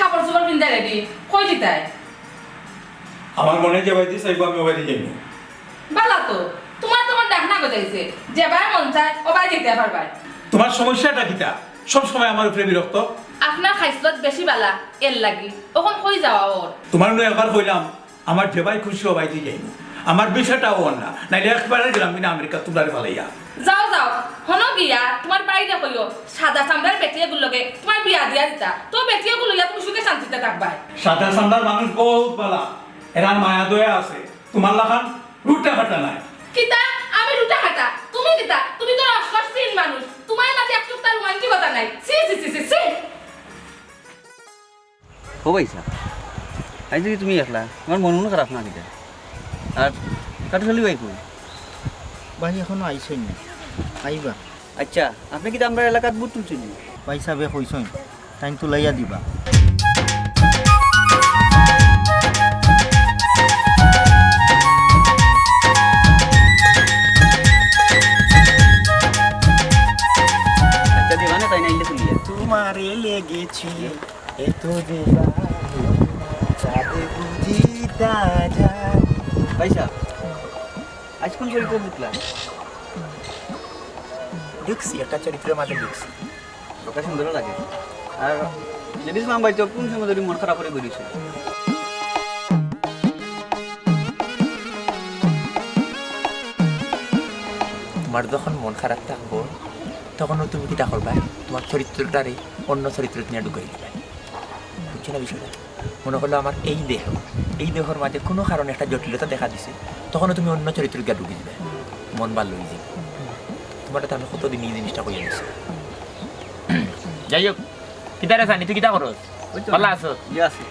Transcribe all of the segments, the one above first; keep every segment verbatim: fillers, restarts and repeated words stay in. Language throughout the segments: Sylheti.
কাপড় চোপড় পিন্দা রেডি, কই দিতায়? আমার মনে যে বায়দি চাইবো আমি ও বায়দি যাইমু। বালা তো, তুমার তখন ডাকনা গজাইছে, যে বায় মন চায় ও বায় যাইতে পারবায়। তুমার সমস্যাটা কিতা? সব সময় আমার উপরে বিরক্ত। আপনার খাইছলত বেশি বালা, এর লাগি। অখন কই যাওয়া ওর? তুমারে নু একবার কইলাম, আমার যে বায় খুশি ও বায়দি যাইমু। আমার ভিসাটা অর না, নাইলে একবারে গেলাম কিনা আমেরিকা তুমরারে ফালাইয়া। যাও, যাও, হনো গিয়া তুমার বাইরে কইও, সাদা চামড়ার বেটি এগুর লগে তুমার বিয়া দিয়া দিতা। তো বেটি এগু লইয়া তুমি সুখে শান্তিতে থাকবায়। সাদা চামড়ার মানুষ বউত বালা, এরার মায়া দয়া আছে। তুমার লাখান রুটা ফাটা নায়। কিতা? আমি রুটা ফাটা? তুমি কিতা? তুমি তো রস রস পিন মানুষ। তুমার মাঝে একটু তার রোমান্টিকতা নাই। ছি, ছি, ছি, ছি, ছি। ও ভাই সাহেব, আইজ কি তুমি একলা? তুমার মন মন খারাপ না কিতা? আর কাটুশালি ভাই কই? ভাই এখনো আইছইন না, আইবা। আচ্ছা, আপনে কিতা আমরার এলাকাত ভূত তুলছইন নি? ভাই সাহেবে কইছইন, তাইন তুলাইয়া দিবা। আচ্ছা, দিবা না, তাইন আইলে তুলিয়া। তোমারে লেগেছি এত যে জাদু, চাঁদে বুঝি তা যায়। ভাই সাহেব, আইজ কোন চরিত্র ঢুকলা? ঢুকছি, একটা চরিত্রর মাঝে ঢুকছি। ওটা সুন্দর লাগে। আর লেডিস মামা ভাই তো কোন সময় ধরে মন খারাপ করে বেরিয়েছে? তোমার যখন মন খারাপ থাকবো, তখনও তুমি কিতা করবা? তোমার চরিত্রটারে অন্য চরিত্র নিয়ে ঢুকাই দিবা। বুঝছো না বিষয়টা? মনে করলো আমার এই দেহ, এই দেহর মাঝে কোনো কারণে একটা জটিলতা দেখা দিছে, তখনও তুমি অন্য চরিত্র গিয়া ঢুকি দিবে, মন ভালো হয়ে যাবে। তোমার তো আমি কতদিন এই জিনিসটা কইয়া দিছি। যাই হোক, কিতা রে সানি, তুই কিতা করস? ওই তো। ভালা আছো? ইয়ে আছে।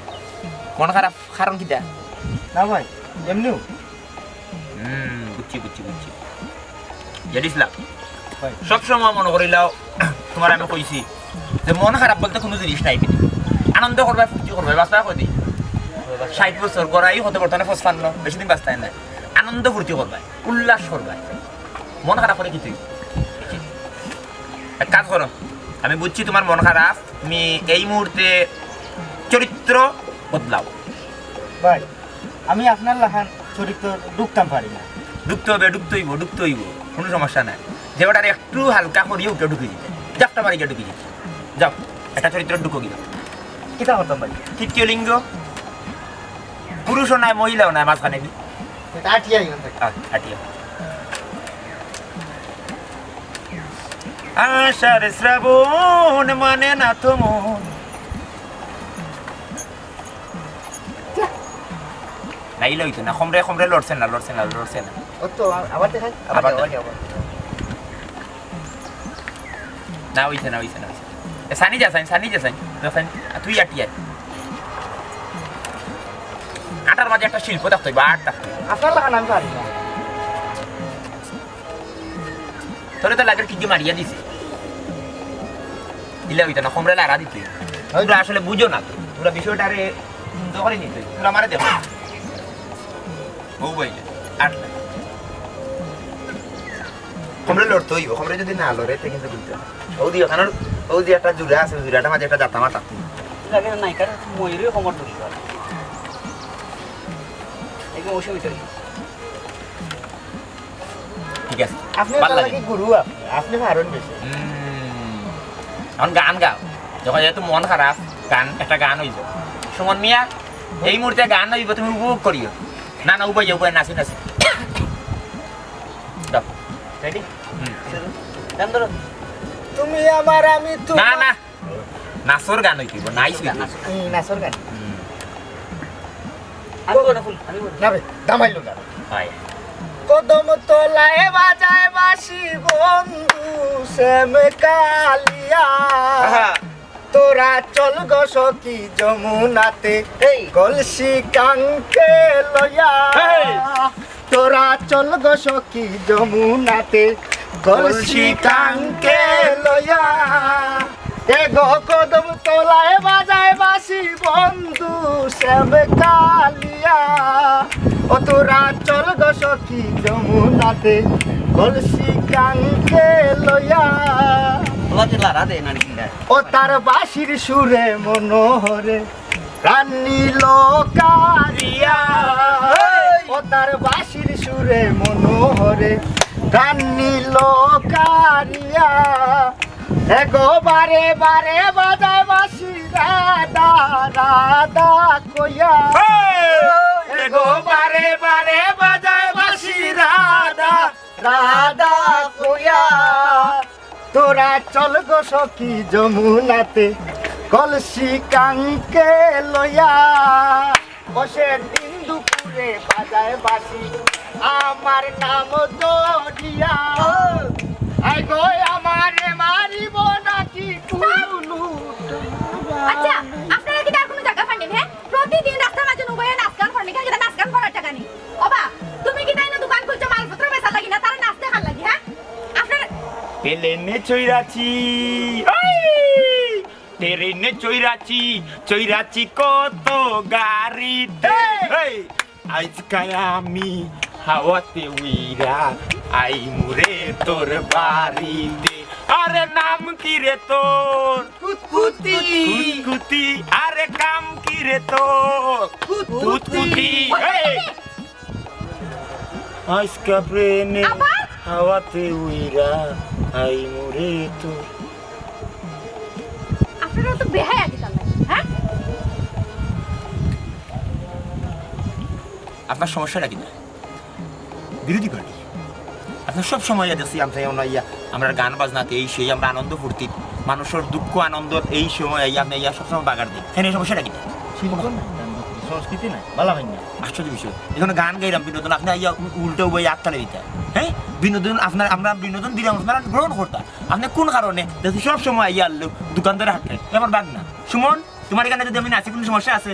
মন খারাপ কারণ কিতা? না ভাই, এমনিও। হুম, বুঝছি, বুঝছি, বুঝছি। জেড ইসলাম, ভাই। সবসময় মনে করিলাও, তোমার আমি কইছি যে মন খারাপ বলতে কোনো জিনিস নাই। আনন্দ করবায়, ফুর্তি করবায়, বাঁচবায় কয়দিন? ষাট বছর, গড়াই হতে বর্তমানে পঁচপান্ন, বেশি দিন বাঁচতায় না। আনন্দ ফুর্তি করবায়, উল্লাস করবায়। মন খারাপ করে কি তুই? এক কাজ করো, আমি বুঝছি তোমার মন খারাপ, তুমি এই মুহূর্তে চরিত্র বদলাও। ভাই, আমি আপনার লাখান চরিত্র ঢুকতাম পারি না। ঢুকতে হবে, ঢুকতে হইব, ঢুকতে হইব, কোনো সমস্যা নাই। যে ওটার একটু হালকা করিয়া উঠে ঢুকে দিতে, জাপটা মারি গিয়া ঢুকে দিতে। যাও, একটা চরিত্র ঢুকো গিয়া। কিতা করতাম ভাই? তৃতীয় লিঙ্গ, পুরুষও নাই, মহিলাও নাই, মাঝখানে কি? এটা আটিয়া এখান থেকে। আ-, আটিয়া। আষাঢ় শ্রাবণ মানে না তো মন। না, ইলা হইতো না। কমরে, কমরে লড়ছে না, লড়ছে না, লড়ছে না। ও তো আ-, আবার দেখাই। আবার আবার দেখাই। দেখাই, আবার। না, হইছে না, হইছে না, হইছে না। এ, সানি যা, সানি, সানি যা, সানি। যা, সানি। আর তুই আটি আয়। আটার মাঝে একটা শিল্প থাকতো, বা আট থাকতো। আপনার লাখান আমি পারি না। তোরে তো লাগের কিগি মারিয়া দিছে। ইলা হইতো না, কমরে লারা দিতে। তোমরা আসলে বুঝো না তো। তোমরা বিষয়টারে সুন্দর করে নিতে। তোমরা আমারে দেখো। ও ভাই, আর না। কমরে লড়তে হইব, কমরে যদি না লড়ে, তে কিন্তু বুঝতে হবে। ও দি ওখানে, ও দি একটা জুড়া আছে, জুড়াটার মাঝে একটা জাতা মাতা। লাগে না, নাই, কারণ ময়ূরই কমর ধরি করে। একদম অসুবিধা হয়ে গেছে। ঠিক আছে। আপনি ভালো তাহলে লাগে। কি গুরু আপনি? আপনি পারেন বেশি। হুম। এখন গান গাও। যখন যেহেতু মন খারাপ, গান, একটা গান হইব। সুমন মিয়া, এই মুহূর্তে গান হইব, তুমি উপভোগ করিও। না, না, উপায়, উপায়, নাচি, নাচি। যাও। রেডি? হুম। শুরু। গান ধরো। তুমি আমার, আমি না, তোমার। না। নাচর গান হইতে হইব, নাইস হইতে হইব। হুম, নাচর গান। হুম। আমি বলো, ফুল, আমি বলো। না বে, দামাইলো না। হয়। কদম তলায় বাজায় বাঁশি বন্ধু শ্যাম কালিয়া। আহা। তোরা চল গো সখী যমুনাতে, এই। কলসি কাঙ্কে লইয়া। এই। তোরা চল গো সখী যমুনাতে, কলসি কাঙ্কে লইয়া। এ গো কদম তলায় বাজায় বাঁশি বন্ধু শ্যাম কালিয়া। ও তোরা চল গো সখী যমুনাতে, কলসি কাঙ্কে লইয়া। তোমাকে লারা দে না কিনা? ও তার বাঁশির সুরে মনোহরে, প্রাণ নিল কারিয়া, ও তার বাঁশির সুরে মনোহরে। প্রাণ নিল কারিয়া, এগো বারে বারে বাজায় বাঁশি রাধা, রাধা কইয়া। এগো বারে বারে বাজায় বাঁশি রাধা, রাধা কইয়া। তোরা চল গো সখী যমুনাতে, কলসি কাঙ্কে লইয়া। বসে দিন দুপুরে বাজায় বাঁশি, আমার নাম ধরিয়া। আই গো আমারে মারিব নাকি কুলু? আচ্ছা, আপনারা কিতা আর কুনু জাগা পাইন না, হ্যাঁ? প্রতিদিন রাস্তার মাঝে নুবাইয়া নাচ গান করইন, কিতা নাচ গান করার টাকা নি? ওবা, তুমি কিতা ইনো দোকান খুলছো মালপত্র বেচার লাগি না, তারা নাচ দেখার লাগি, হ্যাঁ? আপনারা প্লেনে চইরাছি, ওই! ট্রেনে চইরাছি, চইরাছি কত গাড়িতে। এই! এই! আইজকাই আমি হাওয়াতে উইরা আইমুরে তোর বাড়িতে। আরে নাম কি রে তোর? কুতকুতি। কুতকুতি। আরে কাম কি রে তোর? কুতকুতি। কুতকুতি। এই! আইজকা প্লেনে আবার? হাওয়াতে উইরা আইমুরে তোর। আপনারা তো বেহায়া কিতা লাগে, হ্যাঁ? আপনার সমস্যাটা কিতা? বিরোধী পার্টি। আপনার সব সময় দেখছি আমরা অনো আইয়া, আমরার গান বাজনাতে এই সেই, আমরা আনন্দ ফুর্তি, মানুষর দুঃখ আনন্দ এই সময় আইয়া, আপনে আইয়া সবসময় বাগার দেইন। তাইলে সমস্যাটা কিতা? শিল্প নাই, সংস্কৃতি নাই, বালা হয় না। আশ্চর্য বিষয়। এখানো গান গাইরাম বিনোদন, আপনে আইয়া উ-, উল্টা উবাই আটকালে দিতা। হ্যাঁ? বিনোদন আপনার, আমরা বিনোদন দিরাম, আপনারা গ্রহণ করতা। আপনে কোন কারণে দেখছি সব সময় আইয়া আনলো দোকানদারে হাত খায়? এ আমার বাদ না। সুমন, তোমার এখানো যদি আমি নাচি, কুনু সমস্যা আছে?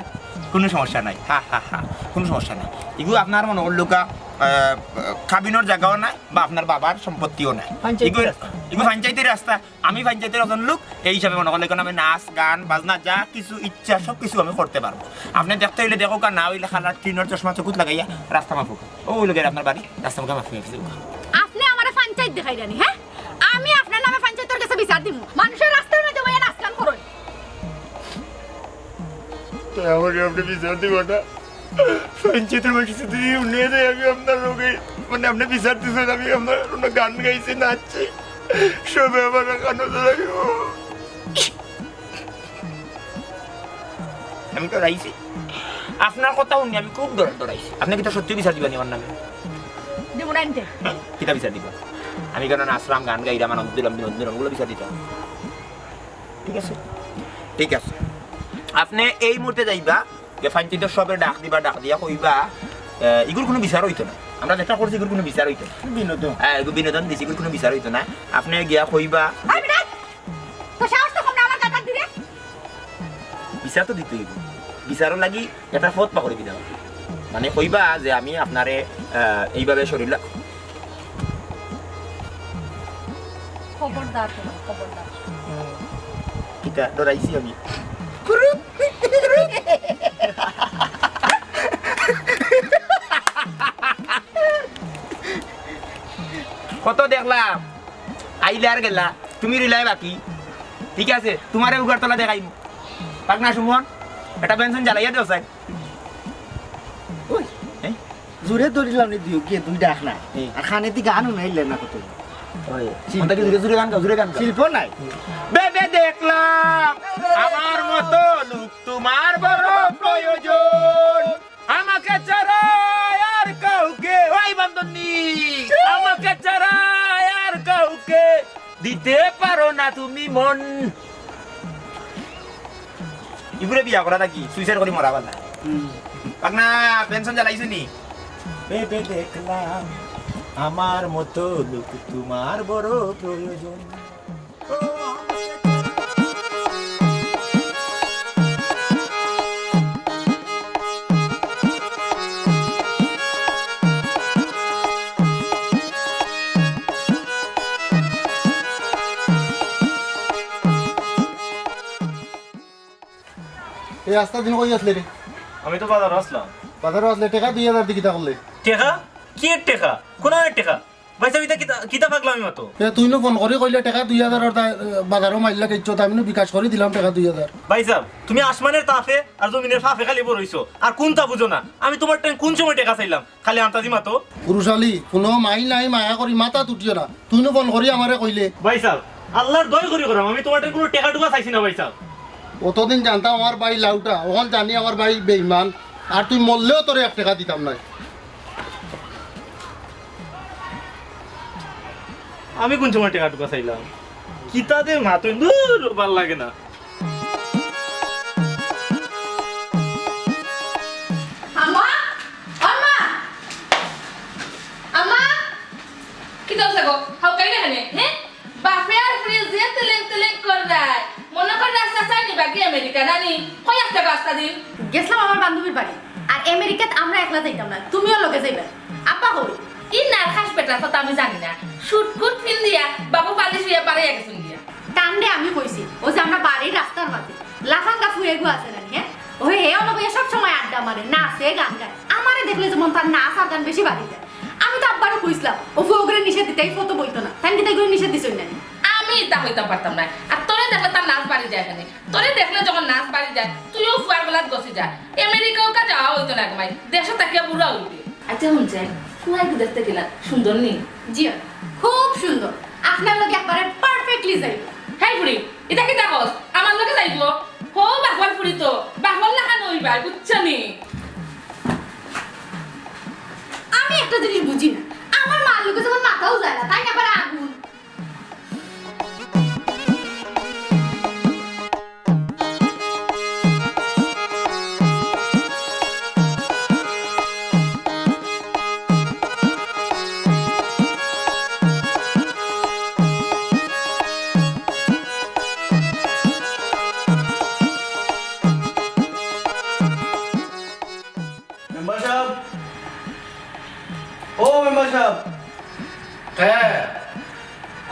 কুনু সমস্যা নাই। হা, হা, হা। কুনু সমস্যা নাই। ইগু আপনার মনো করলুকা, আহ, কাবিনর জাগাও নাই বা আপনার বাবার সম্পত্তিও নাই। পঞ্চায়েতি ইগু, রাস্তা। ইগু পঞ্চায়েতি রাস্তা। আমি পঞ্চায়েতর একজন লোক, এই হিসাবে মনো করলে ইখানো আমি নাচ, গান, বাজনা যা কিছু ইচ্ছা সব কিছু আমি করতে পারবো। আপনে দেখতে অইলে দেখউক্কা, না অইলে কালার টিনর চশমা চকুত লাগাইয়া রাস্তা মাপুক্কা। অউ লগের আপনার বাড়ি, রাস্তা মুখে মাফি মাফি যাউক্কা। আপনে আমারে পঞ্চায়েত দেখাইরা নি, হ্যাঁ? আমি আপনার নামে পঞ্চায়েতর গেছে বিচার দিমু। মানুষর রাস্তার মাঝে বইয়া নাচ গান করইন। তাই আমারে আপনে বিচার দিবা না? পঞ্চায়েতর মাঝে যদি উনি দেয়, আমি আপনার লগে, মানে, আপনে বিচার দিছেন, আমি আপনার অনো গান গাইছি, নাচছি, সবে আমার কানো ধরাইব। আমি তো রাইছি। আপনার কথা হুনি আমি খুব ডর-, ডরাইছি। আপনে কিতা সত্যি বিচার দিবা নি আমার নামে? দিমু না এনতে। হ্যাঁ? কিতা বিচার দিবা? আমি কেন নাচলাম, গান গাইলাম, আনন্দ দিলাম, বিনোদন দিলাম, অগুলো বিচার দিতাম? ঠিক আছে? ঠিক আছে। আপনে এই মুহূর্তে যাইবা, যে পঞ্চায়েতর সবে ডাক দিবা, ডাক দিয়া কইবা, আহ, ইগুর কুনু বিচার অইতো না। আমরা যেটা করছি, ইগুর কুনু বিচার অইতো না। বিনোদন। হ্যাঁ, ইগু বিনোদন দিছি, ইগুর কুনু বিচার অইতো না। আপনে গিয়া কইবা, এই বেটা, তোর সাহস তো কম না আমার গায়ে হাত দিরে। বিচার তো দিতে অইব। বিচারর লাগি একটা পথ পাকড়ি দিলাম। মানে কইবা যে আমি আপনারে, আহ, এইভাবে শরীর লা-, খবরদার, খবরদার। কিতা ডরাইছি আমি? কত দেখলাম, আইলা আর গেলা, তুমি রইলায় বাকি। ঠিক আছে, তুমারে উগার তলা দেখাইমু। পাকনা সুমন, এটা বেনসন জ্বালাইয়া দেও, স্যার। ওই, হ্যাঁ? জোরে ধরিলাম নি দুই, গিয়ে দুই ডাক না। হ্যাঁ। আর কানে দি গান হুনাইলে না কত। ওই, শিল্প। কোনটা কি জোরে, জোরে গান গাও, জোরে গান গাও। শিল্প নাই। বেবে দেখলাম, আমার মতো লোক তোমার বড় প্রয়োজন। আমাকে ছাড়া আর কাউকে, ওই বান্দরনি, আমাকে ছাড়া আর কাউকে দিতে পারো না তুমি মন। ইগুরে বিয়া করা থাকি, suicide করি মরা বালা। হুম। পাকনা, বেনসন জ্বালাইছো নি? বেবে দেখলাম, আমার মতো লোক তোমার বড় প্রয়োজন। এই আস্তা দিন কই আছলে রে? আমি তো বাজারো আছলাম। বাজারো আছলে, টেকা দুই হাজার দি কিতা করলে? টেকা? কিতা টেকা? কুন টেকা? ভাইসাব, ইতা কিতা, কিতা পাগলামি মাতো? এ, তুই নু ফোন করি কইলে টেকা দুই হাজার আর তা, এ, বাজারো মাইল্লা গেছো, তা আমি নু বিকাশ করি দিলাম টেকা দুই হাজার। ভাইসাব, তুমি আসমানের তাপে আর জমিনের ফাপে খালি বড়ইছো, আর কুনতা বুঝো না। আমি তুমার টেন কুন সময় টেকা চাইলাম? খালি আন্তাজি মাতো। পুরুষ আলী, কুনু মাই নাই, মায়া করি মাথাত উঠিও না। তুই নু ফোন করি আমারে কইলে। ভাইসাব, আল্লার দয় করি করাম, আমি তুমার টেন কুনু টেকা টুকা চাইছি না ভাইসাব। অতদিন জানতাম আমার ভাই লাউটা, অখন জানি আমার ভাই বেইমান। আর তুই মরলেও তোরে এক টেকা দিতাম নায়। আমি কুন সময় টেকা টুকা চাইলাম? কিতা যে মাতো, ধুর, ভালা লাগে না। আম্মা! আম্মা! আম্মা! কিতা অইছে গো? হাউকাইলে কেনে, হে? বাপে আর ফুড়ি যে তেলেং তেলেং কররায়, মনো কর রাস্তা চাইনি বাকি আমেরিকা নানি, কই আস্তা রাস্তা দিন? গেছলাম আমার বান্ধবীর বাড়ি, আর আমেরিকাত আমরা একলা যাইতাম না, তুমিও লগে যাইবা। আপা কই? ই নারখাস বেটার কথা আমি জানি না, শুটকুট ফিন্দিয়া বাবু পালিশ অইয়া বারইয়া গেছইন গিয়া। তানরে আমি কইছি, অউ যে আমরা বাড়ির রাস্তার মাঝে লাফাঙ্গা ফুড়িগু আছে নানি, হে? অউ হে অনো বইয়া সব সময় আড্ডা মারে, নাচে, গান গায়। আমারে দেখলে যেমন তার নাচ আর গান বেশি বাড়ি যায়। আমি তো আব্বারে কইছলাম, অউ ফুয়াগুরে নিষেধ দিতে, ই ফটো বইতো না। তাইন কিতা ইগুরে নিষেধ দিছইন নানি? আমি ইতা কইতাম পারতাম নায়। আর তোরে দেখলে তার নাচ বাড়ি যায় কেনে? তোরে দেখলে যখন নাচ বাড়ি যায়, তুইও ফুয়ার গলাত গছি যা। আমেরিকাউকা যাওয়া অইতো না গো মাই, দেশো থাকিয়া বুড়া অইবে। আচ্ছা, হুনছেন, ফুয়াইগু দেখতে কিলা সুন্দর নি? জি, খুব সুন্দর। আপনার লগে একবারে perfectly যাইবো। হেই ফুড়ি, ইতা কিতা কস? আমার লগে যাইবো? হো, বাপর ফুড়ি তো, বাপর লাখান অইবায়, বুঝছো নি? আমি একটা জিনিস বুঝি না, আমার মার লগে যেমন মাতাও যায় না, তাইন আবার আগুন। মেম্বার সাব, ও মেম্বার সাব। কে?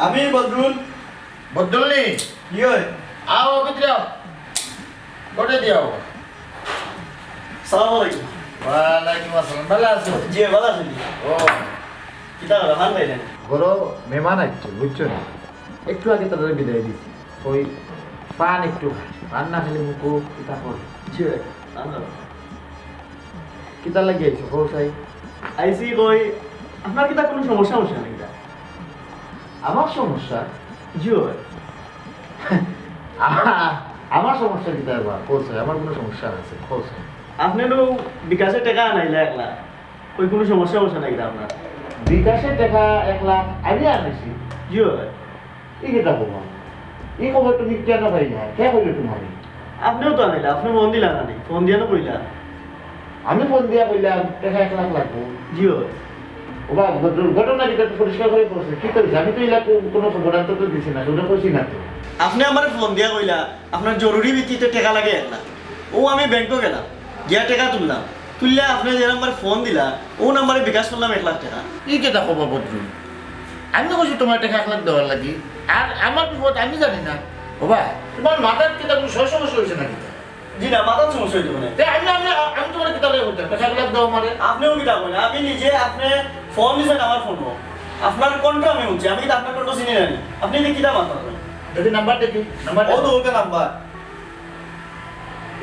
আমি বদরুল। বদরুল নি? জি অয়। আও, ভিতরে আও। ঘরো দি আও। সালাম আলাইকুম। ওয়ালাইকুম আসসালাম। ভালা আছো? জি, ভালা আছি। ও। কিতা করো? খান খাইলেন? ঘরো মেহমান আইছে, বুঝছো নি? একটু আগে তারারে বিদায় দিছি। অউ পান একটু খাই। পান না খাইলে মুখো কিতা করে? জি ভাই, পান খাবো। কিতার লাগি আইছো, কও চাই? আইছি কই, আপনার কিতা কুনু সমস্যা অইছে নি কিতা? আমার সমস্যা? জি ভাই। আ-, আমার সমস্যা কিতা বা? কও চাই, আমার কুনু সমস্যা আছে? কও চাই। আপনে নু বিকাশে টেকা আনাইলা একলা। অউ কুনু সমস্যা অইছে নি কিতা আপনার? বিকাশে টেকা এক লাখ আমি আনাইছি। জি ভাই। ই কিতা কও? ই খবর তুমি কেনে পাইলা? কে কইলো তুমারে? আপনেউ তো আনাইলা, আপনে ফোন দিলা না নি? ফোন দিয়া না কইলা? আমি ফোন দিয়া কইলাম, টেকা এক লাখ লাগবো। জি ভাই। ও বা, ঘট-, ঘটনা কিতা একটু পরিষ্কার করি কও চাই। কিতা অইছে? আমি তো ইলা কো-, কুনু খবর আনতে তো দিছি না, ওটা কইছি না তো। আপনে আমারে ফোন দিয়া কইলা, আপনার জরুরি ভিত্তিতে টেকা লাগে এক লাখ। অউ আমি ব্যাংকো গেলাম, গিয়া টেকা তুললাম। তুলিয়া আপনে যে নাম্বারে ফোন দিলা, অউ নাম্বারে বিকাশ করলাম এক লাখ টেকা। ই কিতা কও বা বদরুল? আমি কইছি তুমারে টেকা এক লাখ দেওয়ার লাগি, আর আমার বিপদ আমি জানি না। ও বা, তুমার মাথাত কিতা কুনু সমস্যা অইছে নি কিতা? জি না, মাথাত সমস্যা অইতো না। তে আমি, আমি, আমি তুমারে কিতা লাগি কইতাম? টেকা এক লাখ দেও আমারে। আপনেও কিতা কইন? আমি নিজে, আপনে ফোন দিছইন আমার ফোনো। আপনার কণ্ঠ আমি হুনছি, আমি কিতা আপনার কণ্ঠ চিনি না নি? আপনে ইতা কিতা মাতইন? দেখি নাম্বার দেখি, নাম্বার অউ দেখি। তো অউটা নাম্বার।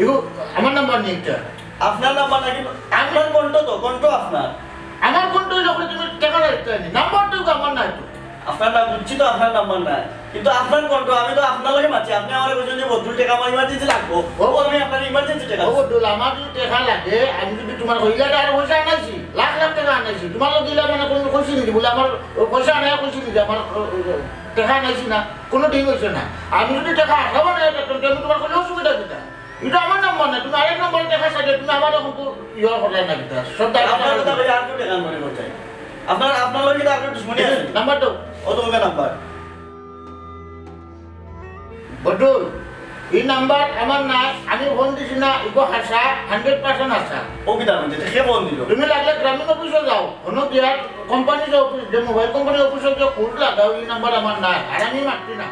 ইগু আমার নাম্বার নি ইটা? আপনার নাম্বার না, কিন্তু আপনার কণ্ঠ তো, কণ্ঠ আপনার। আমার কণ্ঠ অইলে তুমি টেকা দিতা নি। নাম্বার তো আমার নাই তো। আপনার নাম বুঝছি তো, আপনার নাম্বার নাই। কিন্তু আপনার কণ্ঠ, আমি তো আপনার লগে মাতছি, আপনে আমারে কইছইন যে বদরুল টেকা আমার emergency লাগবো। ও। ও, আমি আপনার emergency টেকা ও বদরুল, আমার যদি টেকা লাগে, আমি যদি তুমার কইলা আর পয়সা আনাইছি, লাখ লাখ টেকা আনাইছি, তুমার লগে ইলা মানে কুনু কইছি নি বুলে আমার অউ পয়সা আনাই কইছি নি যে আমার, ও, ও, ও, টেকা আনাইছি না, কুনু দিন অইছে না। আমি যদি টেকা আসাবো না, ইটা তুমি তুমার কইলে অসুবিধা কিতা? ইটা আমার নাম্বার না, তুমি আরেক নাম্বারে টেকা চাইলে তুমি আমার অখন তো ইয়া করলে না কিতা? সব দায়িত্ব আপনার আমার কথা উপরে। কই আর কেউ টেকা আনবো নি কই চাই? আপনার, আপনার লগে কিতা আর কেউ দুশমনি আছে? নাম্বার দেও। অউ তো অউটা নাম্বার। বদরুল, ই নাম্বার আমার নায়, আমি ফোন দিছি না, ইগু হাছা, hundred percent হাছা। অউ কিতা কইন, তে কে ফোন দিলো? তুমি লাগলে গ্রামীণ অফিসো যাও, অনো গিয়া কোম্পানির যে অফিস, যে মোবাইল কোম্পানির অফিসো গিয়া কোড লাগাও, ই নাম্বার আমার নায়, আর আমি মাতছি না।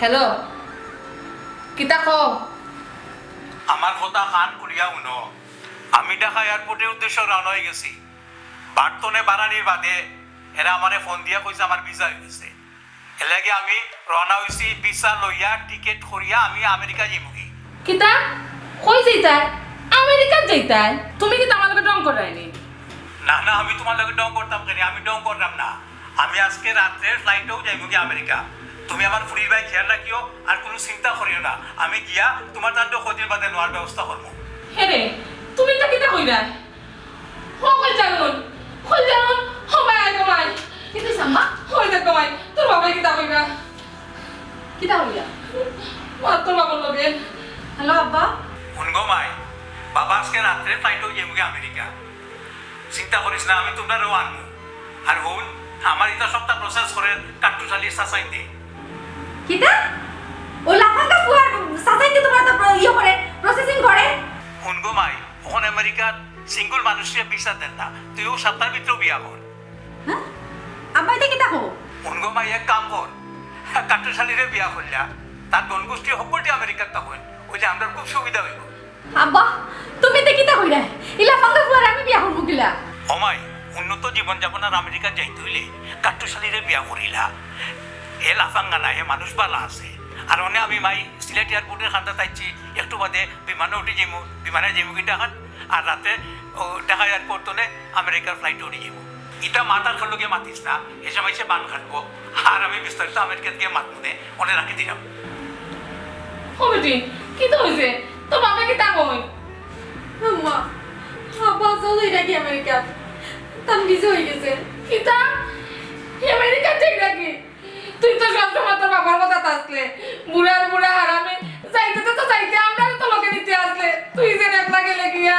হ্যালো, কিতা কও? আমার কথা কান খুলিয়া হুনো। আমি ঢাকা এয়ারপোর্টের উদ্দেশ্যে রওনা অই গেছি। বার্তনে বাড়ানির বাদে এরা আমারে ফোন দিয়া কইছে আমার ভিসা অই গেছে। এর লাগি আমি রওনা অইছি, ভিসা লইয়া টিকিট করিয়া আমি আমেরিকা যাইমুগি। কিতা? কই যাইতায়? আমেরিকাত যাইতায়? তুমি কিতা আমার লগে ঢং কররায়নি? না, না, আমি তুমার লগে ঢং করতাম কেনে? আমি ঢং কররাম না। আমি আজকে রাত্রে ফ্লাইটেউ যাইমুগি আমেরিকা। তুমি আমার ফুরির বায় খেয়াল রাখিও, আর কুনু চিন্তা করিও না। আমি গিয়া তুমার তানরে কয়দিন বাদে নেওয়ার ব্যবস্থা করমু। হে রে, তুমি ইতা কিতা কইরায়? ও কই যাইরায়? কই যাইরায়? ও মাই, আয় গো মাই। কিতা অইছে আম্মা? কই যাইরায় গো মাই? তোর বাবায় কিতা কইরা? কিতা কইরা? মা, তোর বাবার লগে। হ্যালো আব্বা। হুন গো মাই, বাবা আজকে রাত্রে ফ্লাইটেউ যাইমুগি আমেরিকা। চিন্তা করিস না, আমি তুমরারেও আনমু। আর হুন, আমার ইতা সবটা প্রসেস করের কাট্টুশালীর চাচাইন্তে। কিতা? ও লাফাঙ্গা ফুয়ার চাচাইন্তে তুমরার ইয়ে করের, প্রসেসিং করের? হুন গো মাই, অখন আমেরিকার সিঙ্গল মানুষরে ভিসা দেইন না, তুই অউ সাপ্তার ভিতরেউ বিয়া কর। হ্যাঁ? আব্বা, ইতা কিতা কও? হুন গো মাই, এক কাম কর, কাট্টুশালীরে বিয়া করিলা, তার ধনগোষ্ঠী হকলটি আমেরিকাত থাকইন, অইলে আমরার খুব সুবিধা অইবো। আব্বা, তুমি ইতা কিতা কইরায়? ই লাফাঙ্গা ফুয়ারে আমি বিয়া করমু কিলা? ও মাই, উন্নত জীবনযাপন আর আমেরিকাত যাইতে অইলে কাট্টুশালীরে বিয়া করিলা। হে লাফাঙ্গা নায়, হে মানুষ ভালা আছে। আর অনে আমি মাই সিলেট এয়ারপোর্টের কান্দাত আইছি, একটু বাদে বিমানো উঠি যাইমু, বিমানে যাইমুগি ঢাকাত, আর রাতে ও ঢাকা এয়ারপোর্ট থনে আমেরিকার ফ্লাইটে উঠি যাইমু। ইতা মাতার লগে মাতিস না, হেষে মাইষে বান কাটবো। আর আমি বিস্তারিত আমেরিকাত গিয়া মাতমুনে, অনে রাখি দিরাম। ও বেটি, কিতা অইছে? তোর বাবা কিতা কইন? আম্মা, আব্বা চলে যাইরাগি আমেরিকা। তান ভিসা অই গেছে। কিতা? আমেরিকা যাইরাগি? তুই তো সবসময় তোর বাবার কথাত আছলে। বুড়ার বুড়া হারামি। যাইতে তো, তো যাইতে, আমরারে তো লগে নিতে আছলে। তুই যেন একলা গেলে গিয়া।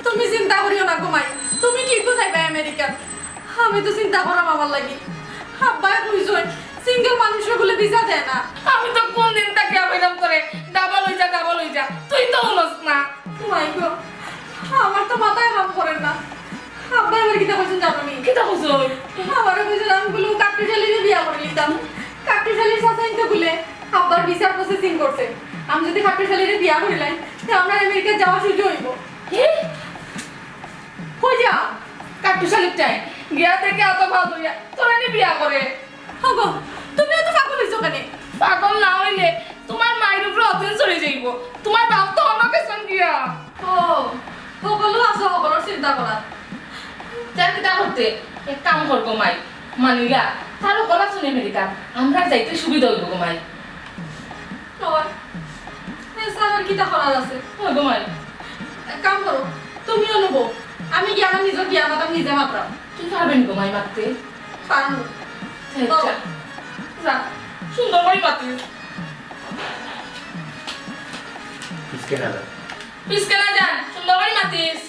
তুমি চিন্তা করিও না গো মাই, তুমি ঠিকউ যাইবায় আমেরিকা। আমি তো চিন্তা কররাম আমার লাগি। আব্বায় কইছইন, সিঙ্গেল মানুষরে বুলে ভিসা দেয় না। আমি তো কুন দিন থাকিয়া কইরাম তোরে, ডাবল অই যা, ডাবল অই যা, তুই তো হুনস না। মাই গো, আমার তো মাথায় কাম করের না। আব্বায় আমারে কিতা কইছইন জানো নি? কিতা কইছইন? আমারে কইছইন আমি বুলে কাট্টুশালীরে বিয়া করিলিতাম। কাট্টুশালীর চাচাইন্তে বুলে আব্বার ভিসার প্রসেসিং করছে। আমি যুদি কাট্টুশালীরে বিয়া করিলাই, তে আমরার আমেরিকা যাওয়া সুজা অইবো। কি? কই যা? কাট্টুশালীর টাইম। গিয়া দেখে অত ভালা অইয়া তোরে নি বিয়া করে। ওগো, তুমি অত পাগল অইছো কেনে? পাগল না অইলে তুমার মাইর উপরে অতীন চড়ি যাইবো। তুমার বাপ তো অন্য গেছইন গিয়া। ও, হকলউ আছে হকলর চিন্তা করার। তে কিতা করতে? এক কাম কর গো মাই, মানিলা, তার হকল আছইন আমেরিকা, আমরার যাইতে সুবিধা অইবো গো মাই। ওই, এ ছাড়া আর কিতা করার আছে? ওই গো মাই। এক কাম করো, তুমিও নেবো, আমি গিয়া আমার নিজর বিয়ার মাত আমি নিজে মাতরাম। তুই পারবে নি গো মাই মাততে? পারমু। এই যা, যা, সুন্দর করি মাতিস। পিছকে না যান, সুন্দর করি মাতিস।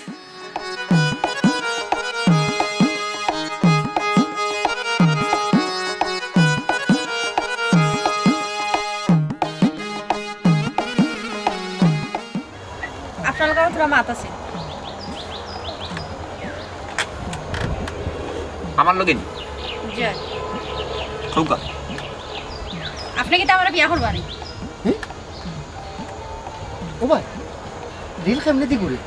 আপনার লগে থুড়া মাত আছে। আমার লগে নি? জি। কউক্কা। আপনে কিতা আমারে বিয়া করবা নি? হুম? ও ভাই, রিল কেমনে দি ঘুরে?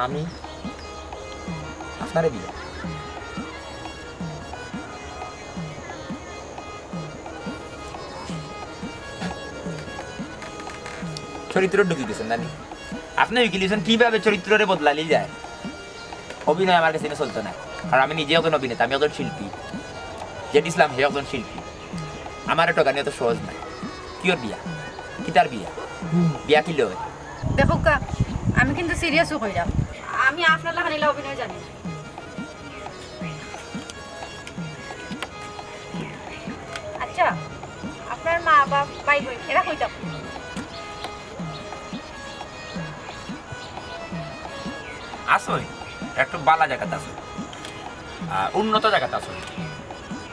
আমি আপনারে বিয়া। চরিত্র ঢুকি গেছেন নানি? আপনে উকিল হইছেন, কিভাবে চরিত্ররে বদলালি যায়? অভিনয় আমার কাছে চলতো না, কারণ আমি নিজে একজন অভিনেতা, আমি একজন শিল্পী। জেড ইসলাম হে একজন শিল্পী, আমারে ঠগানি অত সহজ নায়। কিয়র বিয়া? কিতার বিয়া? বিয়া কিলা অয়? দেখউক্কা, আমি কিন্তু সিরিয়াসও কইরাম, আমি আপনার লাখান ইলা অভিনয় জানি না। আচ্ছা, আপনার মা, বাপ, ভাই, বইন এরা কই থাকইন? আছইন, একটু বালা জাগাত আছইন, আহ, উন্নত জাগাত আছইন,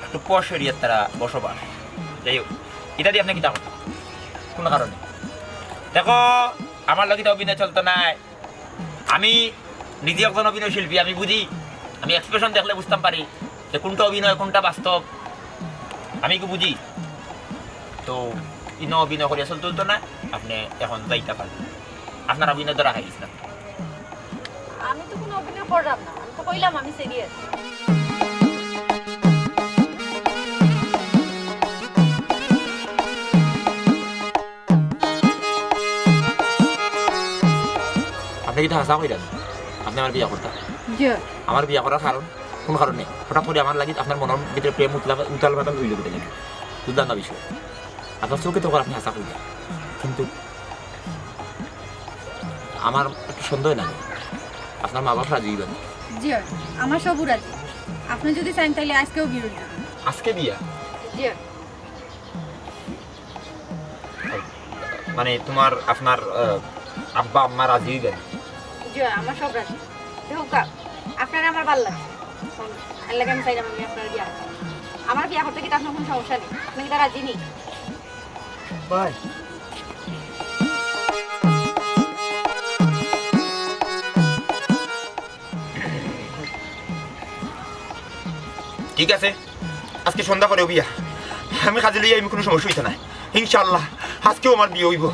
একটু পশ এরিয়াত তারা বসবাস। যাই হোক, ইতা দি আপনে কিতা করইন? কুনু কারণে দেখো, আমার লগে তো অভিনয় চলতো নায়। আমি নিজে একজন অভিনয় শিল্পী, আমি বুঝি, আমি এক্সপ্রেশন দেখলে বুঝতাম পারি যে কোনটা অভিনয়, কোনটা বাস্তব, আমি কি বুঝি। তো ইনো অভিনয় করিয়া চলতে হইতো না, আপনি এখন যাইতা পারেন। আপনার অভিনয় ধরা খাইস না। আমি তো কোনো অভিনয় করলাম না, আমি তো কইলাম আমি সিরিয়াস। আপনি কিতা হাছা কইরা? আপনি আমার বিয়া করতা? জি। আমার বিয়া করার কারণ, কোন কারণে? হঠাৎ করে আমার লাগি আপনার মনর ভিতরে প্রেম উতলা-, উতাল পাতাল হইল কিতা লাগি? বুঝলাম না বিষয়। আপনার চোখে তো আপনি হাছা কইরা। কিন্তু আমার একটু সন্দেহ লাগে। আপনার মা বাপ রাজি হইবেন? জি, আমার সব রাজি। আপনি যদি চান তাহলে আজকেও বিয়ে হইল। আজকে বিয়া? জি। মানে তোমার, আপনার, আহ, আব্বা আম্মা রাজি হইবেন? জি, আমার সব রাজি। দেখুন কা, আপনার আমার ভালো লাগছে। আল্লাহকে আমি চাইলাম আমি আপনার বিয়া করতাম। আমার বিয়া করতে কি আপনার কোনো সমস্যা নেই? আপনি কি তার রাজি নেই? ভাই। ঠিক আছে, আজকে সন্ধ্যা করেউ বিয়া। আমি কাজে লইয়া আমি কোনো সমস্যা হইতো না। ইনশাআল্লাহ, আজকেও আমার বিয়া হইব।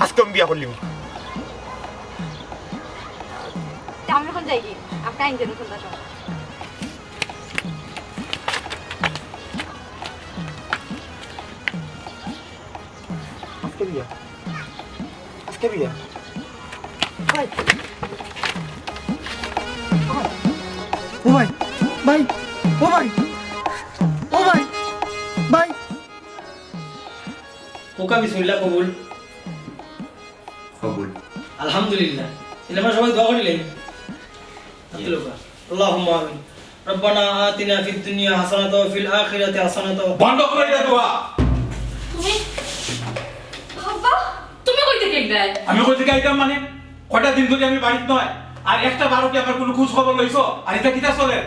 আজকে আমি বিয়া করলিম। তা আমরা এখন যাই কি? আপনি আইন যেন সন্ধ্যার সময়। আজকে বিয়া। আজকে বিয়া। ভাই। ও ভাই। ভাই। ও ভাই। ও ভাই। ভাই। ওকা বিসমিল্লাহ কবুল। কবুল। আলহামদুলিল্লাহ। তাহলে আমরা সবাই দোয়া করিলাই। আব্দুল ওকা। আল্লাহুম্মা আমিন। রব্বানা আতিনা ফিদ দুনিয়া হাসানাতাও ওয়া ফিল আখিরাতি হাসানাতাও ওয়া বন্ধ করো এটা দোয়া। তুমি? আব্বা, তুমি কই থাকি আইলায়? আমি কই থাকি আইতাম মানে? কয়টা দিন ধরি আমি বাড়িত নাই। আর একটা বারো কি আমার কোনো খোঁজ খবর লইছো? আর এটা কিতা চলের?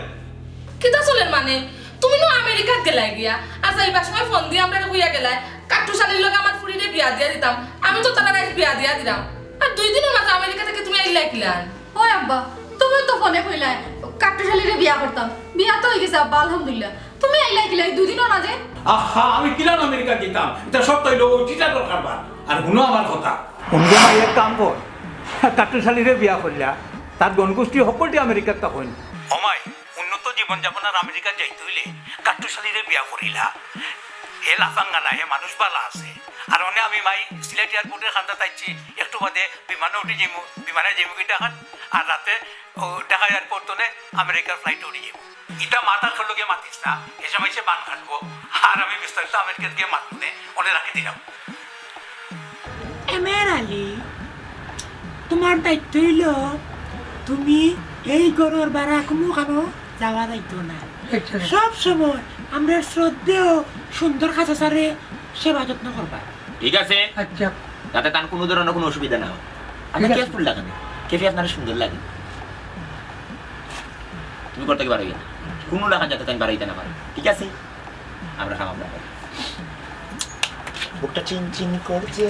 কিতা চলের মানে? তুমি নু আমেরিকাত গেলায় গিয়া। আর যাইবার সময় ফোন দিয়া আমরারে কইয়া গেলায়, কাট্টুশালীর লগে আমার ফুরিরে বিয়া দিয়া দিতাম। আমি তো তারারে আইজ বিয়া দিয়া দিলাম। আর দুই দিনর মাঝে আমেরিকা থাকি তুমি আইলায় কিলান? ওই আব্বা, তুমি তো ফোনে কইলায়, কাট্টুশালীরে বিয়া করতাম। বিয়া তো অই গেছে আব্বা, আলহামদুলিল্লাহ। তুমি আইলায় কিলান এই দুই দিনর মাঝে? আহা, আমি কিলান আমেরিকা গেতাম? এটা সব তো অইলো ওই চিটারর কারবার। আর হুনো আমার কথা। হুনগো মাই, এক কাম কর, কাট্টুশালীরে বিয়া করলা, তার গণগোষ্ঠী হকলটি আমেরিকাত থাকইন। ও মাই, উন্নত জীবনযাপন আর আমেরিকাত যাইতে অইলে কাট্টুশালীরে বিয়া করিলা। হে লাফাঙ্গা না, হে মানুষ বালা আছে। আর অনে আমি মাই সিলেট এয়ারপোর্টের কান্দাত আইছি, একটু বাদে বিমানো উঠি যাইমু, বিমানে যাইমু কিতা খান, আর রাতে ও ঢাকা এয়ারপোর্ট তনে আমেরিকার ফ্লাইটে উঠি যাইমু। ইটা মাতার লগে মাতিস না, এ সময় সে বান কাটবো। আর আমি বিস্তারিত আমেরিকাত গিয়া মাতমু নে, অনে রাখি দিলাম। এমআর আলী, তোমার দায়িত্ব অইলো, তুমি এই ঘরর বারা কুনু কামো যাওয়া যাইতো না। আচ্ছা। সব সময় আমরার শ্রদ্ধেয় সুন্দর খাঁচা ছাড়ে সেবা যত্ন করবা। ঠিক আছে? আচ্ছা। যাতে তান কুনু ধরনের কুনু অসুবিধা না হয়। আপনার ঠিক আছে। কেফ ফুল লাগানি, কেফে আপনার সুন্দর লাগে। তুমি করতে পারো না, কুনু লাগান যাতে তাই বাড়াইতে না পারো। ঠিক আছে? আমরা খাম আমরা খাই। বুকটা চিন চিন করছে।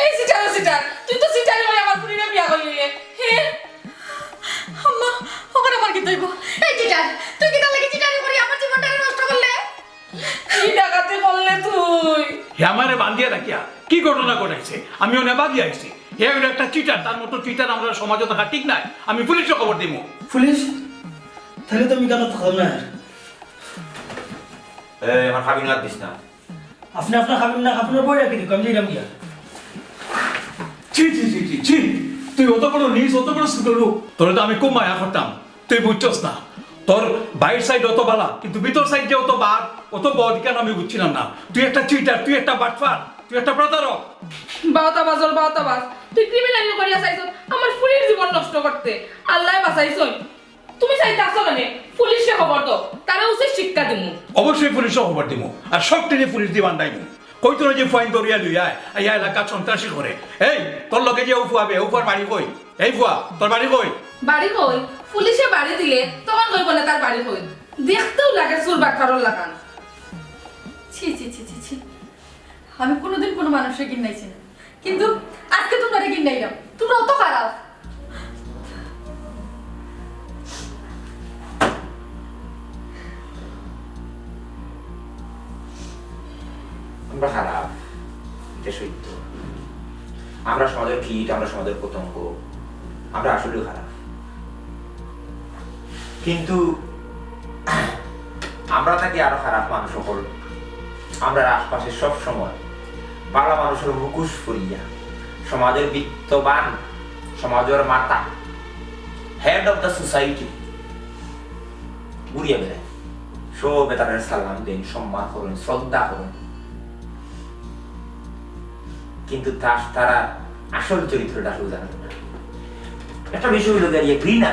এই সিটার, সিটার, তুই তো সিটারি লই আমার ফুরিরে বিয়া করলি রে। হে? আম্মা, ওখানে আমার কিতা অইবো? এই চিটার, তুই কিতার লাগি চিটারি করি আমার জীবনটারে নষ্ট করলে? কি ডাকাতি করলে তুই? হে আমারে বান্ধিয়া রাখিয়া কি ঘটনা ঘটাইছে? আমি অনে বাগিয়া আইছি। হে অইলো একটা চিটার, তার মতো চিটার আমরার সমাজো থাকা ঠিক নায়। আমি পুলিশে খবর দিমু। পুলিশ? তাইলে তো আমি কেন থাকলাম না আর? এই, আমার খাবি না, দিস না। আপনি আপনার খাবেন না, আপনার বই রাখি দিক, আমি যাইলাম গিয়া। ছি, ছি, ছি, ছি, ছি। তুই অত বড় নিচ, অত বড় ছোট লোক। তোরে তো আমি খুব মায়া করতাম, তুই বুঝছস না। তোর বাইর সাইড অত বালা, কিন্তু ভিতর সাইড যে অত বাদ, অত বদ, কেন আমি বুঝছিলাম না। তুই একটা চিটার, তুই একটা বাটপার, তুই একটা প্রতারক। বাউতা বাজর বাউতা বাজ, তুই ক্রিমিনালি করিয়া চাইছস আমার ফুরির জীবন নষ্ট করতে। আল্লায় বাঁচাইছইন। তুমি চাইতাছো মানে পুলিশে খবর দাও, তারে উচিত শিক্ষা দিমু। অবশ্যই পুলিশে খবর দিমু, আর সব টেনে পুলিশ দি বান্ধাইমু। কইতো না যে ফুয়াইন দরিয়া লইয়া আয়, আইয়া এলাকা সন্ত্রাসী করে। এই, তোর লগে যে ও ফুয়া বে, ও ফুয়ার বাড়ি কই? এই ফুয়া, তোর বাড়ি কই? বাড়ি কই? পুলিশে বাড়ি দিলে তখন কইব না তার বাড়ি কই। দেখতেও লাগে চুর বাটপারর লাখান। ছি, ছি, ছি, ছি, ছি। আমি কোনোদিন কোনো মানুষরে ঘিন্নাইছি না। কিন্তু আজকে তোমরারে ঘিন্নাইলাম, তোমরা অত খারাপ। আমরা খারাপ, এটা সত্য। আমরা সমাজের কীট, আমরা সমাজের পতঙ্গ, আমরা আসলেই খারাপ। কিন্তু আমরা থাকি আরো খারাপ মানুষ অকল। আমরার আশপাশে সব সময় ভালা মানুষর মুখোশ পরিয়া সমাজর বিত্তবান, সমাজর মাথা, head of the society ঘুরিয়া বেড়ায়। সবে তারারে সালাম দেইন, সম্মান করইন, শ্রদ্ধা করইন। কিন্তু তা-, তারার আসল চরিত্রটা কেউ জানে না। একটা বিষয় অইলো গিয়া ঘৃণা।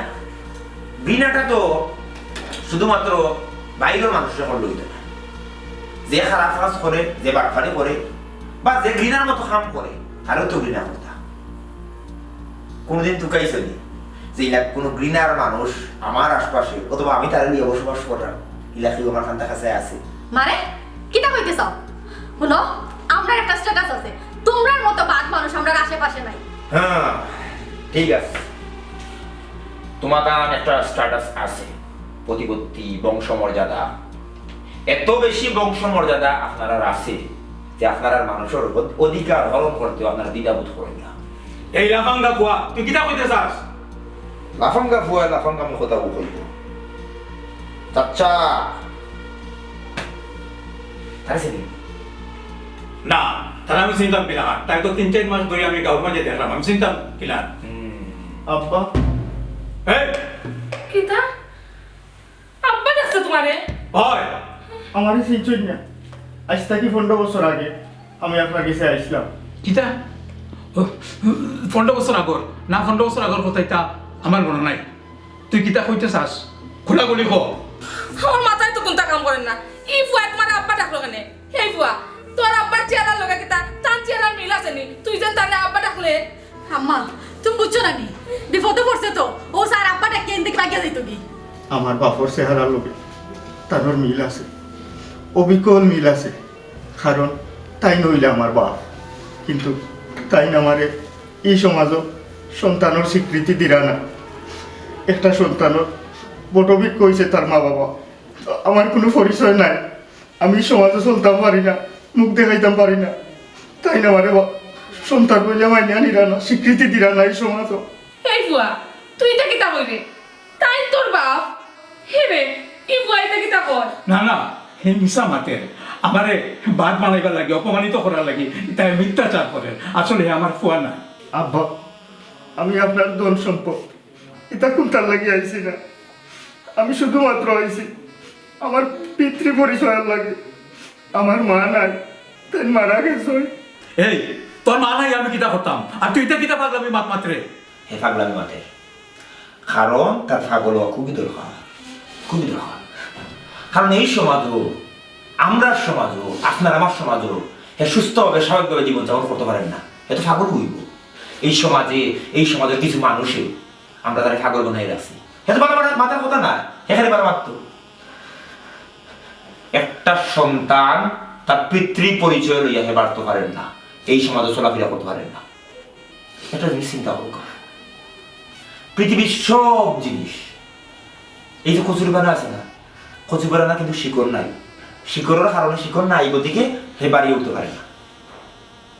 ঘৃণাটা তো শুধুমাত্র বাইরর মানুষরে করলে অইতো না। যে খারাপ কাজ করে, যে বাটপারি করে, বা যে ঘৃণার মতো কাম করে, তারেও তো ঘৃণা করতা। কোনোদিন তুকাইছো নি যে ইলা কোনো ঘৃণার মানুষ আমার আশপাশে, অথবা আমি তারে লইয়া বসবাস কররাম, ইলা কেউ আমার কান্দার কাছে আছে? মানে, কিতা কইতে চাও? হুনো, আমরার একটা status আছে, তোমরার মতো বাদ মানুষ আমরার আশেপাশে নাই। হ্যাঁ, ঠিক আছে, তোমার তান একটা status আছে, প্রতিপত্তি, বংশমর্যাদা। এত বেশি বংশমর্যাদা আপনারার আছে যে আপনারার মানুষর অধ-, অধিকার হরণ করতে আপনারা দ্বিধাবোধ করইন না। এই লাফাঙ্গা ফুয়া, তুই কিতা কইতে চাস? লাফাঙ্গা ফুয়া লাফাঙ্গা মুখো তাও কইব। চাচা, তারে চিনি? না, তারে আমি চিনতাম কিলা? তারে তো তিন চাইর মাস ধরি আমি গাউর মাঝে দেখরাম, আমি চিনতাম কিলা? হুম। আব্বা। এই! কিতা? আব্বা ডাকছে তোমারে? অয়। আমারে চিনছইন না? আইজ থাকি পনরো বছর আগে আমি আপনার গেছে আইছলাম। কিতা? ও, পনরো বছর আগর? না, পনরো বছর আগর কথা ইতা আমার মনো নাই। তুই কিতা কইতে চাস? খোলাখুলি ক। আমার মাথায় তো কুন্তা কাম করের না। ই ফুয়ায় তোমারে আব্বা ডাকলো কেনে? এই ফুয়া, তোর আব্বার চেহারার লগে কিতা তান চেহারার মিল আছে নি? তুই যেন তারে আব্বা ডাকলে। আম্মা, তুমি বুঝছো না নি? বিপদো পড়ছে তো। অউ স্যার আব্বা ডাকিয়া ইন থাকি ভাগিয়া যাইতোগি। আমার বাপর চেহারার লগে তানর মিল আছে, অবিকল মিল আছে, কারণ তাইন অইলা আমার বাপ। কিন্তু তাইন আমারে ই সমাজো সন্তানর স্বীকৃতি দিরা না। একটা সন্তানর বটবৃক্ষ অইছে তার মা বাবা। আমার কুনু পরিচয় নাই, আমি সমাজো চলতাম পারি না, মুখ দেখাইতাম পারি না। তাইন আমারে বা-, সন্তান বলিয়া মানিয়া নিরা না, স্বীকৃতি দিরা না ই সমাজো। এই ফুয়া, তুই ইতা কিতা কইরে? তাইন তোর বাপ? হে রে, ই ফুয়া ইতা কিতা কর? না, না, হে মিছা মাতের। আমারে বাদ বানাইবার লাগি, অপমানিত করার লাগি, তাই মিথ্যাচার করের। আসলে হে আমার ফুয়া না। আব্বা, আমি আপনার ধন সম্পদ, ইতা কুন্তার লাগি আইছি না। আমি শুধুমাত্র আইছি আমার পিতৃ পরিচয়র লাগি। আমার মা নাই, তাইন মারা গেছইন। এই, তোর মা নাই, আমি কিতা করতাম? আর তুই ইতা কিতা পাগলামি মাত মাতরে? হে পাগলামি মাতের, কারণ তার পাগল অওয়া খুবই দরকার, খুবই দরকার। কারণ এই সমাজো, আমরার সমাজো, আপনার আমার সমাজো, হে সুস্থভাবে, স্বাভাবিকভাবে জীবনযাপন করতো পারের না, হে তো পাগল অইবো। এই সমাজে, এই সমাজর কিছু মানুষে আমরা তারে পাগল বানাই রাখছি। হে তো বালা মাতার কথা না, হে খালি বালা মাততো। একটা সন্তান তার পিতৃ পরিচয় লইয়া হে বাড়তো পারের না, এই সমাজো চলাফিরা করতো পারের না। একটা জিনিস চিন্তা করো, পৃথিবীর সব জিনিস, এই যে কচুরিপানা আছে না, কচুরিপানা কিন্তু শিকড় নাই, শিকড়র কারণে শিকড় নাই গতিকে হে বাড়িয়া উঠতো পারে না।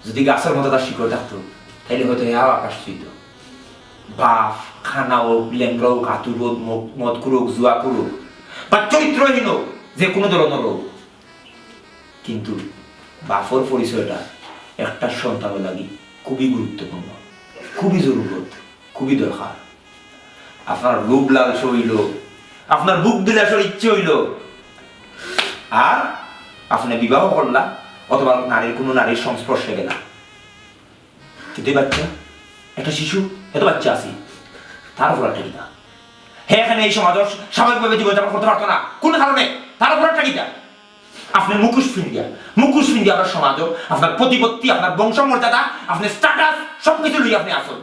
যদি গাছর মতো তার শিকড় থাকতো, তাইলে হয়তো হে আরো আকাশ ছুঁইতো। বাপ কানা অউক, লেংড়া অউক, আতুর অউক, মদ-, মদখুর অউক, জুয়াখুর অউক, বা চরিত্রহীন অউক, যে কুনু ধরনর অউক, কিন্তু বাপর পরিচয়টা একটা সন্তানর লাগি খুবই গুরুত্বপূর্ণ, খুবই জরুরত, খুবই দরকার। আপনার লোভ লালসা অইলো, আপনার ভোগ বিলাসর ইচ্ছে অইলো, আর আপনে বিবাহ করলা অথবা নারীর, কুনু নারীর সংস্পর্শে গেলা, কিন্তু এই বাচ্চা, একটা শিশু, এত বাচ্চা আছে, তার অপরাধটা কিতা? হে এখানে এই সমাজো স্বাভাবিকভাবে জীবনযাপন করতো পারতো না, কুন কারণে? তার অপরাধটা কিতা? আপনে মুখোশ ফিন্দিয়া, মুখোশ ফিন্দিয়া আপনার সমাজো আপনার প্রতিপত্তি, আপনার বংশমর্যাদা, আপনার status, সবকিছু লইয়া আপনে আছইন।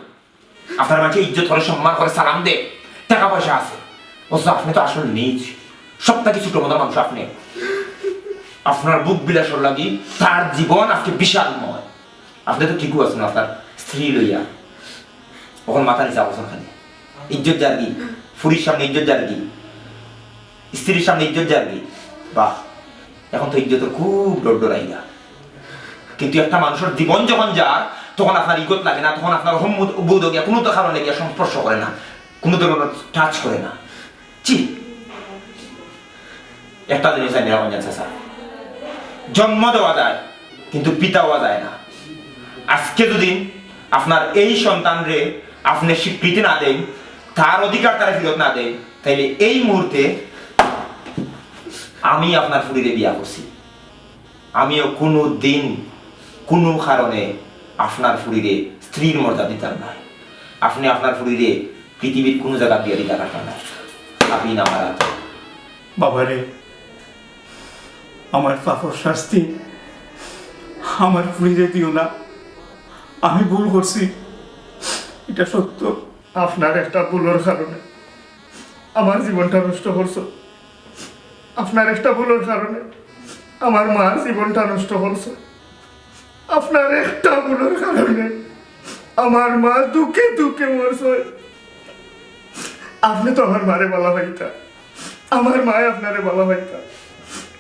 আপনার মাঝে ইজ্জত করে, সম্মান করে, সালাম দে, টাকা পয়সা আছে, অথচ আপনে তো আসল নিচ, সব থাকি ছোট মতো মানুষ আপনে। আপনার ভোগ বিলাসর লাগি তার জীবন আজকে বিষাদময়। আপনে তো ঠিকউ আছইন আপনার স্ত্রী লইয়া, অখন মাথা নিচা করছইন খালি। ইজ্জত যারগি, ফুড়ির সামনে ইজ্জত যারগি, স্ত্রীর সামনে ইজ্জত যারগি। বাহ, অখন তো ইজ্জতর খুব ডর ডর আইগা। কিন্তু একটা মানুষর জীবন যখন যার, তখন আপনার ইগত লাগে না, তখন আপনার অহংবোধ গিয়া কুনু তো কারণে গিয়া সংস্পর্শ করে না, কুনু ধরনর touch করে না। ছি, একটা জিনিস জানি রাখইন চাচা, জন্ম দেওয়া যায় কিন্তু পিতা অওয়া যায় না। আজকে যদি আপনার এই সন্তানরে আপনে স্বীকৃতি না দেইন, তার অধিকার তারে ফিরত না দেইন, তাইলে এই মুহূর্তে আমি আপনার ফুড়িরে বিয়া করছি। আমিও কুনু দিন কুনু কারণে আপনার ফুড়িরে স্ত্রীর মর্যাদা দিতাম না। আপনে আপনার ফুড়িরে পৃথিবীর কুনু জাগাত বিয়া দিতা পারতা না। আপনি না মারা। বাবারে, আমার পাপর শাস্তি আমার ফুড়িরে দিও না। আমি ভুল করছি, ইটা সত্য। আপনার একটা ভুলর কারণে আমার জীবনটা নষ্ট করছো। আপনার একটা ভুলর কারণে আমার মার জীবনটা নষ্ট করছো। আপনার একটা ভুলর কারণে আমার মা দুঃখে দুঃখে মরছে। আপনে তো আমার মারে বালা পাইতা, আমার মায়ে আপনারে বালা পাইতা।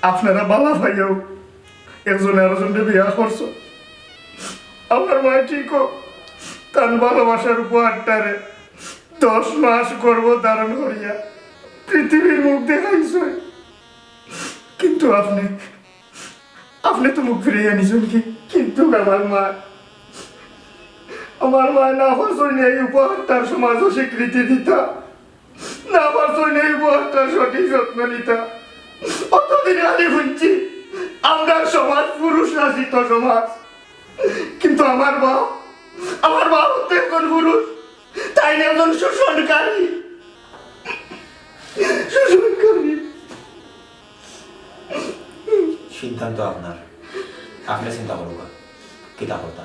আপনারা বালা পাইয়াউ একজনে আরোজনরে বিয়া করছো। আমার মায়ে ঠিকউ তান ভালোবাসার উপহারটারে দশ মাস গর্ভ ধারণ করিয়া পৃথিবীর মুখ দেখাইছে। কিন্তু আপনে, আপনে তো মুখ ফিরাইয়া নিছইন কি? কিন্তু আমার মা, আমার মা না পারছইন এই উপহারটার সমাজো স্বীকৃতি দিতা, না পারছইন এই উপহারটার সঠিক যত্ন নিতা। অতদিন খালি হুনছি আমরার সমাজ পুরুষ শাসিত সমাজ, কিন্তু আমার বাপ, আমার বাপ তো একজন পুরুষ, তাইন একজন শোষণকারী, শোষণকারী। সিদ্ধান্ত আপনার, আপনে চিন্তা করউক্কা, কিতা করতা।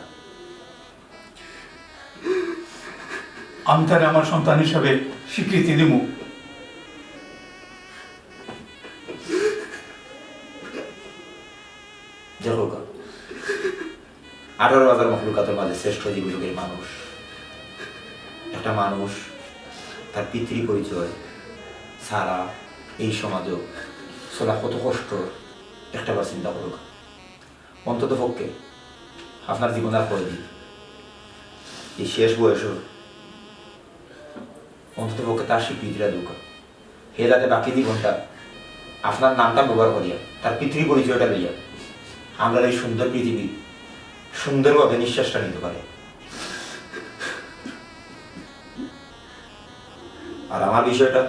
আমি তারে আমার সন্তান হিসাবে স্বীকৃতি দিমু। দেখউক্কা, আঠারো হাজার মখলুকাতর মাঝে শ্রেষ্ঠ জীবলোকের মানুষ। একটা মানুষ তার পিতৃ পরিচয় ছাড়া এই সমাজো চলা কত কষ্ট, একটাবার চিন্তা করউক্কা। অন্তত পক্ষে আপনার জীবন আর কয়দিন, এই শেষ বয়সো অন্তত পক্ষে তার স্বীকৃতিটা দেউক্কা। হে যাতে বাকি জীবনটা আপনার নামটা ব্যবহার করিয়া, তার পিতৃ পরিচয়টা লইয়া, আমরার এই সুন্দর পৃথিবী সুন্দরভাবে নিঃশ্বাসটা নিতে পারে। আর আমার বিষয়টা?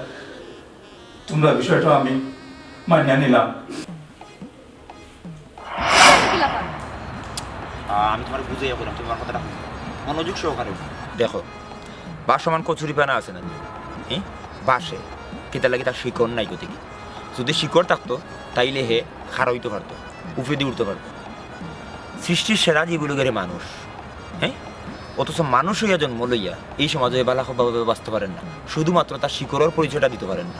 তুমরার বিষয়টা আমি মানিয়া নিলাম। কি ব্যাপার? আহ, আমি তুমারে বুঝাইয়া কইরাম, তুমি আমার কথাটা হুনো। মনোযোগ সহকারে হুনো। দেখো, ভাসমান কচুরিপানা আছে না? হুম? ভাসে। কিতার লাগি? তার শিকড় নাই গতিকে। যদি শিকড় থাকতো, তাইলে হে খাড়া অইতো পারতো, উফরেদি উঠতো পারতো। সৃষ্টির সেরা জীবলোকের মানুষ, হ্যাঁ? অথচ মানুষ অইয়া জন্ম লইয়া এই সমাজো হে ভালাভাবে বাঁচতো পারের না, শুধুমাত্র তার শিকড়র পরিচয়টা দিতো পারের না।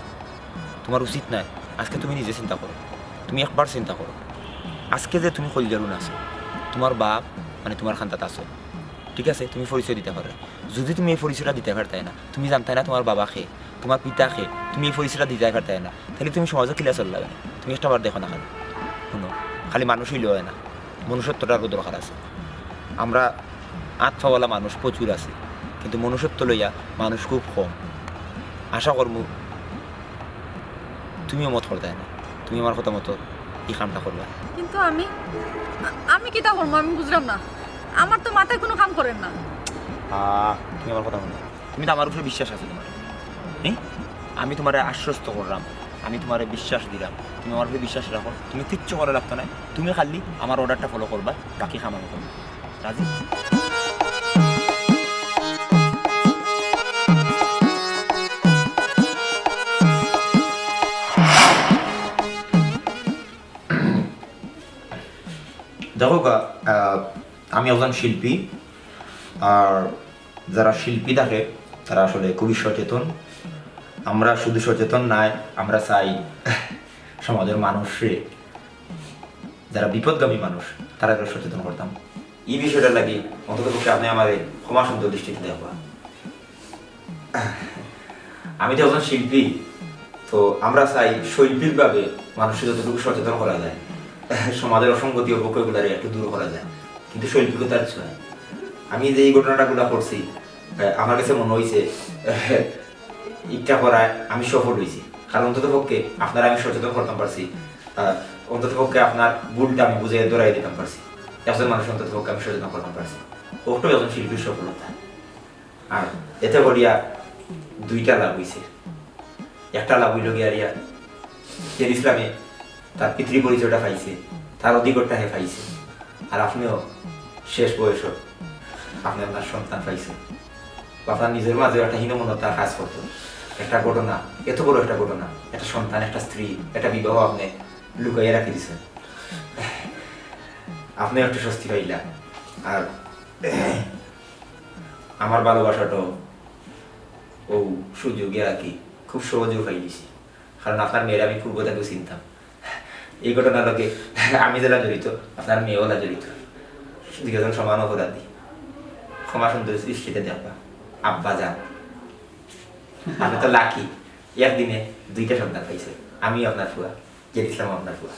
তুমার উচিত নায়। আজকে তুমি নিজে চিন্তা করো, তুমি একবার চিন্তা করো, আজকে যে তুমি কইলজার উন আছো, তুমার বাপ মানে তুমার কান্দাত আছে, ঠিক আছে, তুমি পরিচয় দিতায় পাররায়। যদি তুমি এই পরিচয়টা দিতায় পারতায় না, তুমি জানতায় না তুমার বাবা কে, তুমার পিতা কে, তুমি এই পরিচয়টা দিতায় পারতায় না, তাইলে তুমি সমাজো কিলা চললায়? তুমি একটাবার দেখো না কেনে? হুনো, খালি মানুষ অইলে অয় না, মনুষ্যত্বটারও দরকার আছে। আমরা আত পাওয়ালা মানুষ প্রচুর আছে, কিন্তু মনুষ্যত্ব লইয়া মানুষ খুব কম। আশা করমু তুমিও মত করতায় না, তুমি আমার কথা মতো ই কামটা করবায়। কিন্তু আমি, আ-, আমি কিতা করমু? আমি বুঝরাম না, আমার তো মাথায় কুনু কাম করের না। আহ, তুমি আমার কথা হুনো, তুমি তো আমার উপরে বিশ্বাস আছে তুমার, হ্যাঁ? আমি তুমারে আশ্বস্ত কররাম, আমি তুমারে বিশ্বাস দিরাম, তুমি আমার উপরে বিশ্বাস রাখো, তুমি কিচ্ছু করা লাগতো নায়, তুমি খালি আমার অর্ডারটা ফলো করবায়, বাকি কাম আমি করমু। রাজি? দেখো গা, আহ, আমি একজন শিল্পী, আর যারা শিল্পী থাকে তারা আসলে খুবই সচেতন। আমরা শুধু সচেতন নায়, আমরা চাই সমাজর মানুষরে, যারা বিপদগামী মানুষ, তারারে সচেতন করতাম। এই বিষয়টার লাগি অন্তত পক্ষে আপনে আমারে ক্ষমা সুন্দর দৃষ্টিতে দেখবা। আমি তো একজন শিল্পী, তো আমরা চাই শৈল্পিকভাবে মানুষকে যতটুকু সচেতন করা যায়, সমাজের অসঙ্গতি অবক্ষয়গুলারে একটু দূর করা যায়, কিন্তু শৈল্পিকতার ছোঁয়ায়। আমি যে এই ঘটনাটাগুলা করছি, আহ, আমার কাছে মনে হইছে, আহ, ইটা করায় আমি সফল হইছি, কারণ অন্তত পক্ষে আপনারা আমি সচেতন করতাম পারছি, আহ, অন্তত পক্ষে আপনার ভুলটা আমি বুঝে ধরাই দিতাম পারছি, একজন মানুষ অন্তত পক্ষে আমি সচেতন করতাম পারছি। ওটাও একজন শিল্পীর সফলতা। আর এতে করিয়া দুইটা লাভ হইছে। একটা লাভ হইল গিয়া রিয়া, জের ইসলামে তার পিতৃ পরিচয়টা পাইছে, তার অধিকারটা হে পাইছে। আর আপনেও শেষ বয়সে আপনে আপনার সন্তান পাইছেন, বা আপনার নিজের মাঝে একটা হীনমন্যতা কাজ করতো। একটা ঘটনা, এত বড় একটা ঘটনা, একটা সন্তান, একটা স্ত্রী, একটা বিবাহ আপনে লুকাইয়া রাখি দিছেন, আপনে একটু স্বস্তি পাইলা। আর আমার ভালোবাসাটাও ও সুযোগে আর কি খুব সহজেও পাই দিছি, কারণ আপনার মেয়ের আমি পূর্ব থাকেও চিনতাম। এই ঘটনার লগে আমি যেলা জড়িত, আপনার মেয়েও ওলা জড়িত, দুইজন সমান অপরাধী। ক্ষমা সুন্দর দৃষ্টিতে দেখবা, আব্বা যান। আপনি তো লাকি, একদিনে দুইটা সন্তান পাইছে, আমি আপনার ফুয়া, জের ইসলাম আপনার ফুয়া।